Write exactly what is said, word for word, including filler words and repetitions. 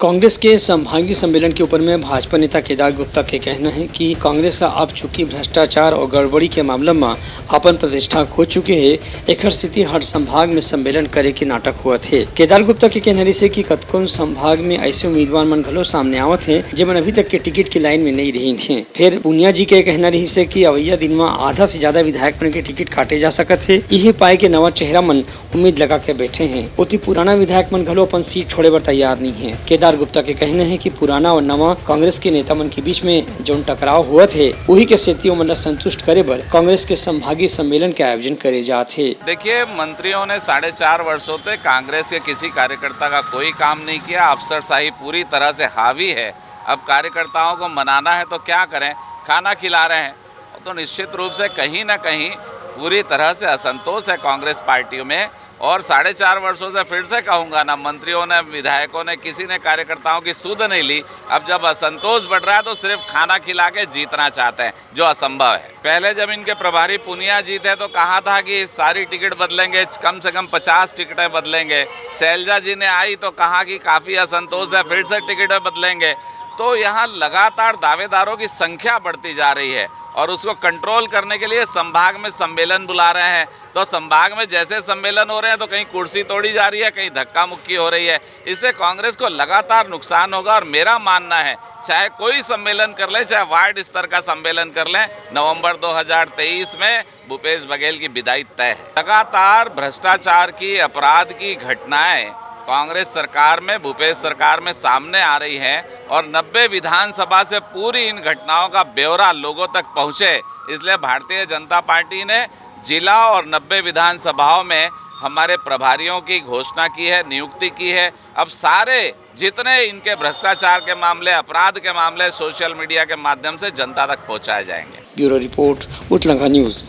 कांग्रेस के संभागीय सम्मेलन के ऊपर में भाजपा नेता केदार गुप्ता के कहना हे कि कांग्रेस ह अब चूंकि भ्रष्टाचार अउ गड़बड़ी के मामला म अपन प्रतिष्ठा खो चुके हे, एखर सेती हर संभाग में सम्मेलन करे के नाटक होवत हे। केदार गुप्ता के कहना रिहिसे कि कतकोन संभाग में अइसे उम्मीदवार मन घलो सामने आवत हे, जेमन अभी तक के टिकट के लाइन में नइ रहिन हे। फेर पुनिया जी के कहना रिहिसे कि अवइया दिन म आधा से जादा विधायक मन के टिकट काटे जा सकत हे। इही पाय के नवा चेहरा मन उम्मीद लगा के बैठे हे। ओती पुराना विधायक मन घलो अपन सीट छोड़े बर तैयार नइ हे। केदार गुप्ता के कहना हे कि पुराना अउ नवा कांग्रेस के नेता मन के बीच में जउन टकराव होवत हे, उही के सेती ओमन ला संतुष्ट करे बर कांग्रेस के संभागीय सम्मेलन के आयोजन करे जात हे। देखिए, मंत्रियों ने साढ़े चार वर्षों से कांग्रेस के किसी कार्यकर्ता का कोई काम नहीं किया। अफसरशाही पूरी तरह से हावी है। अब कार्यकर्ताओं को मनाना है तो क्या करें, खाना खिला रहे हैं। तो निश्चित रूप से कहीं ना कहीं पूरी तरह से असंतोष है कांग्रेस पार्टी में। और साढ़े चार वर्षों से, फिर से कहूंगा ना, मंत्रियों ने, विधायकों ने, किसी ने कार्यकर्ताओं की सुध नहीं ली। अब जब असंतोष बढ़ रहा है तो सिर्फ खाना खिला के जीतना चाहते हैं, जो असंभव है। पहले जब इनके प्रभारी पुनिया जी थे तो कहा था कि सारी टिकट बदलेंगे, कम से कम पचास टिकटें बदलेंगे। शैलजा जी ने आई तो कहा कि काफी असंतोष है, फिर से टिकटें बदलेंगे। तो यहाँ लगातार दावेदारों की संख्या बढ़ती जा रही है और उसको कंट्रोल करने के लिए संभाग में सम्मेलन बुला रहे हैं। तो संभाग में जैसे सम्मेलन हो रहे हैं तो कहीं कुर्सी तोड़ी जा रही है, कहीं धक्का मुक्की हो रही है। इससे कांग्रेस को लगातार नुकसान होगा और मेरा मानना है, चाहे कोई सम्मेलन कर ले, चाहे वार्ड स्तर का सम्मेलन कर लें, नवंबर दो हज़ार तेईस में भूपेश बघेल की विदाई तय है। लगातार भ्रष्टाचार की, अपराध की घटनाएं कांग्रेस सरकार में, भूपेश सरकार में सामने आ रही हैं और नब्बे विधानसभा से पूरी इन घटनाओं का ब्यौरा लोगों तक पहुंचे, इसलिए भारतीय जनता पार्टी ने जिला और नब्बे विधानसभाओं में हमारे प्रभारियों की घोषणा की है, नियुक्ति की है। अब सारे जितने इनके भ्रष्टाचार के मामले, अपराध के मामले सोशल मीडिया के माध्यम से जनता तक पहुंचाए जाएंगे। ब्यूरो रिपोर्ट, उतलंगा न्यूज़।